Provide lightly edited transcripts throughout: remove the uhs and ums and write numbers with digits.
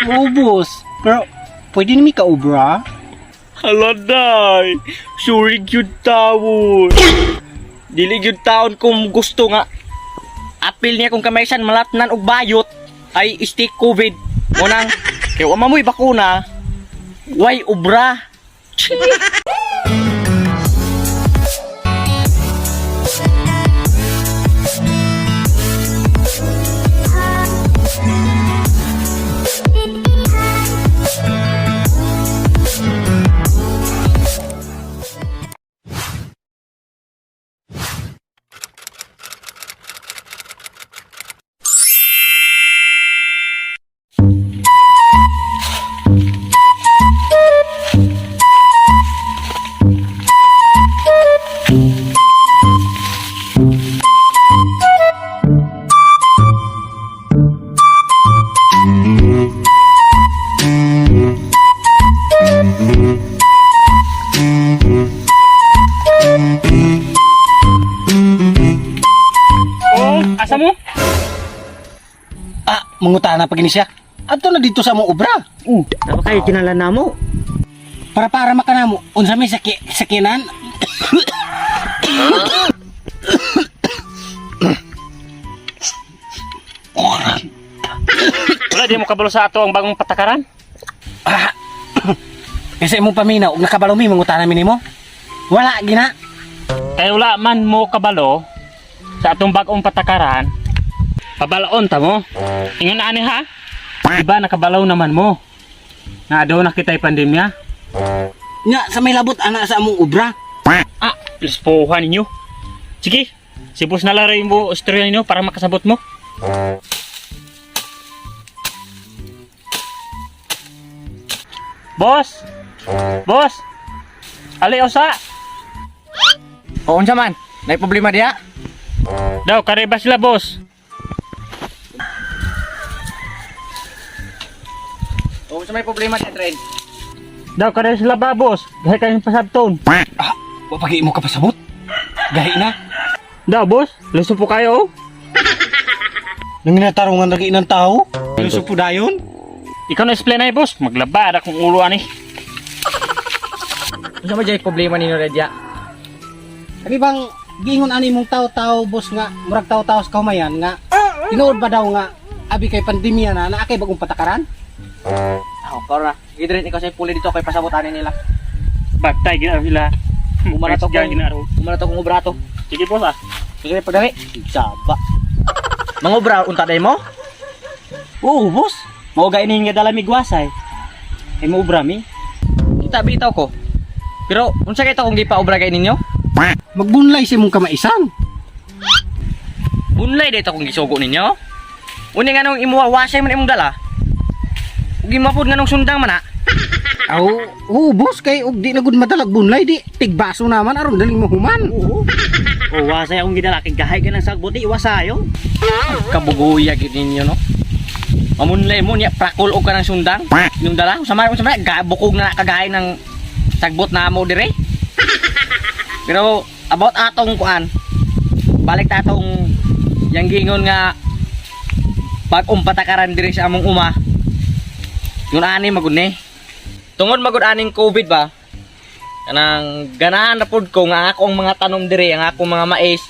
Oo, boss. Pero pwede nimi ka obra? Hala, day. Sorry gyud tawon. Dili gyud taon kung gusto nga apil niya kung kamaysan malatnan og bayot ay stick COVID. Munang kay wa man mo'y bakuna, way obra. Oh, asa mo? Ah, mangutana pa gini siya. Adto na dito sa among obra. Dapat kayo kinala na mo. Para para makanamo, unsa may saki sakinan? Wala di mo kabalo sa ato ang bagong patakaran. Ah. Kasi imong paminaw ug nakabalo mi mangutana mi nimo. Wala gina. Kaya wala man mo kabalo sa atong bagong patakaran. Pabalaon ta mo. Ingon na ani ha? Diba nakabalaw naman mo? Na daw na kita'y pandemya. Nya sa may labot ana sa among obra. Ah, lispohan ninyo. Sige, sibos na lang rin mo istorya ninyo para makasabot mo. Boss! Boss! Ali osa! O unsa man? Nay problema diha? Daw, kareba sila, boss. O unsa may problema diha, Tren? Daw, kareba sila ba, boss? Gahi kayong pasabton. Ah, wa pagi mo kapasabot. Gahi na. Daw, boss. Luso po kayo, oh. Nanginatarungan lagi ng tao. Luso po dayon. Ikaw na explain ay, boss. Maglaba, akong ulo, ani. Unsa man jay problema ninyo diha? Kani bang giingon ani mong tao-tao boss nga murag tao-tao sa kahumayan nga tinuod ba daw nga abi kay pandemya na naa kay bagong patakaran? Ako, kora. Sige, Dren, ikaw sa puli dito kay pasabot ani nila. Batay, ginaro sila. Umana to Kung kung ginaro. umana to kung obrato. Sige, boss, ah. Sige, pagdali. Saba. Mga obra unta day mo? Oo, boss. Mao gay ni nga dala mi gwasay. Ay mo obra mi. Kita bitaw ko. Pero unsa kay to kung gipa-obra kay ninyo? Magbunlay sa imong kamaisan. Bunlay dito kung gisugo ninyo. Uni nga nung imuha wasay man imong dala. Ug imapod nga nung sundang man ha. Aw, oo boss kay og di na gud madalag bunlay di tigbaso naman aron daling mahuman. Oo. Oh, wasay akong gidala kay gahay ka ng sagbot di wasayo. Kabuguya gid ninyo no. Mamunlay mo niya prakul og kanang sundang. Imong dala unsa man bukog na kagahay ng sagbot na mo dire. Pero about atong kuan. Balik ta atong yang gingon nga bag-ong patakaran dire sa among uma. Yun ani magud ni. Tungod magud aning COVID ba? Kanang ganahan na pud ko nga akong mga tanom dire, ang akong mga mais,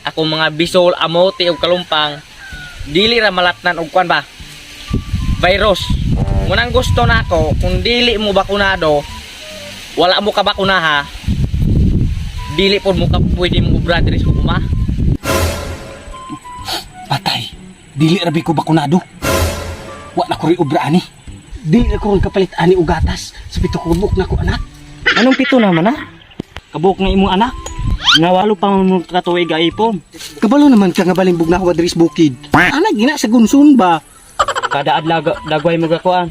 akong mga bisol, amote ug kalumpang dili ra malatnan og kuan ba? Virus. Munang gusto nako kung dili mo bakunado, wala mo ka bakunaha, dili pod mo ka pwede mo obra diri sa uma. Patay. Dili rabi ko bakunado. Wa na ko ri obra ani. Dili na ko ron kapalit ani og gatas sa pito ko buk na ko anak. Anong pito naman ah? Kabuk nga imong anak. Nga walo pa mo katuig ipon. Kabalo naman ka nga balimbog na diri sa bukid. Anak gina sa gunsun ba? Kada adlaw dagway mo gakuan.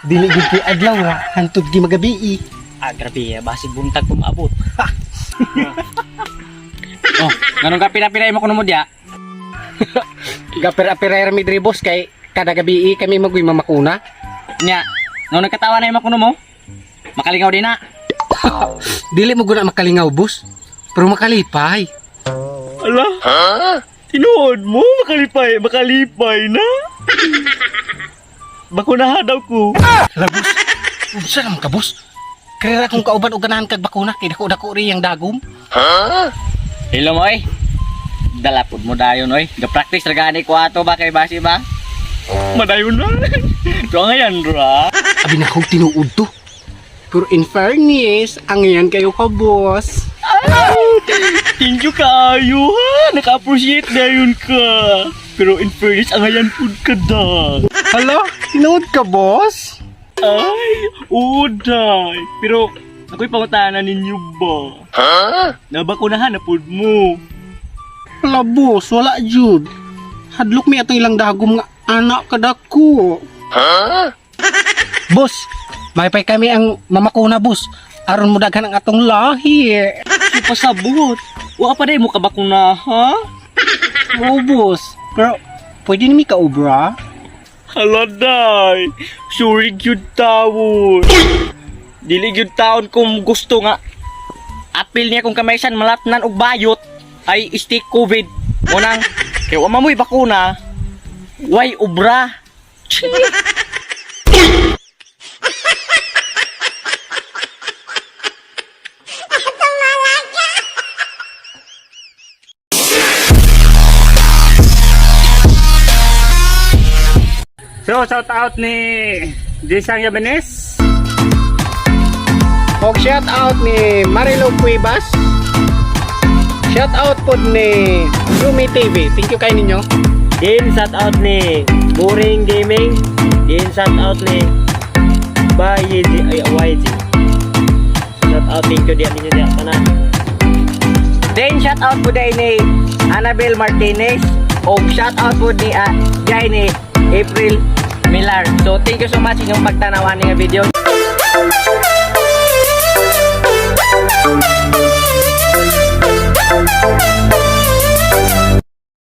Dili gud kay adlaw ra hantod gi magabii. Ah, grabe, basig buntag pa maabot. Oh, nganong ka pinapinay mo kuno mo diya? Gapera-pera mi diri boss kay kada gabi kami maguy mamakuna. Nya, nganong nagkatawa na mo kuno mo? Makalingaw din na. Dili mo guna makalingaw boss. Pero makalipay. Ala? Tinuod mo? Makalipay, makalipay na? Bakunahan daw ko. Hala, boss. Unsa naman ka, boss? Kaya kung kauban og ganahan kag bakuna kay dako-dako ri yang dagom. Hello mo eh. Dala pud mo dayon oy. Ga-practice ra gani ko ato ba kay basi ba? Madayon na. So ngayon ra. Abi na kong tinuod to. Pero in fairness, ang yan kayo ka, boss. Thank you kaayo ha. Naka-appreciate na yun ka. Pero in fairness, ang ayan pud ka da. Hala, tinuod ka, boss? Ay, uday. Pero ako'y pangutana ninyo ba? Huh? Nabakunahan na pud mo. Hala, boss, wala jud. Hadlok mi atong ilang dagom nga anak kadako. Huh? Boss, maypay kami ang mamakuna, boss. Aron mo daghan ang atong lahi. Di pasabot. Wa pa day mo kabakuna ha? Oo, boss. Pero pwede nimi ka obra? Hala day. Sorry gyud tawon. Dili gyud taon kung gusto nga apil niya kung kamaysan malatnan og bayot ay stick COVID. Unang kay wa mamoy bakuna, way obra. Chi. So, shout out ni Jason Yabanes. Og shout out ni Marilo Cuevas. Shout out pod ni Yumi TV. Thank you kay ninyo. Din shout out ni Boring Gaming. Din shout out ni YG ay YG. Shout out thank you diyan ninyo diyan tanan. Then shout out po day ni Annabel Martinez og shout out po ni day ni April Millar. So thank you so much inyong pagtanaw ani nga video.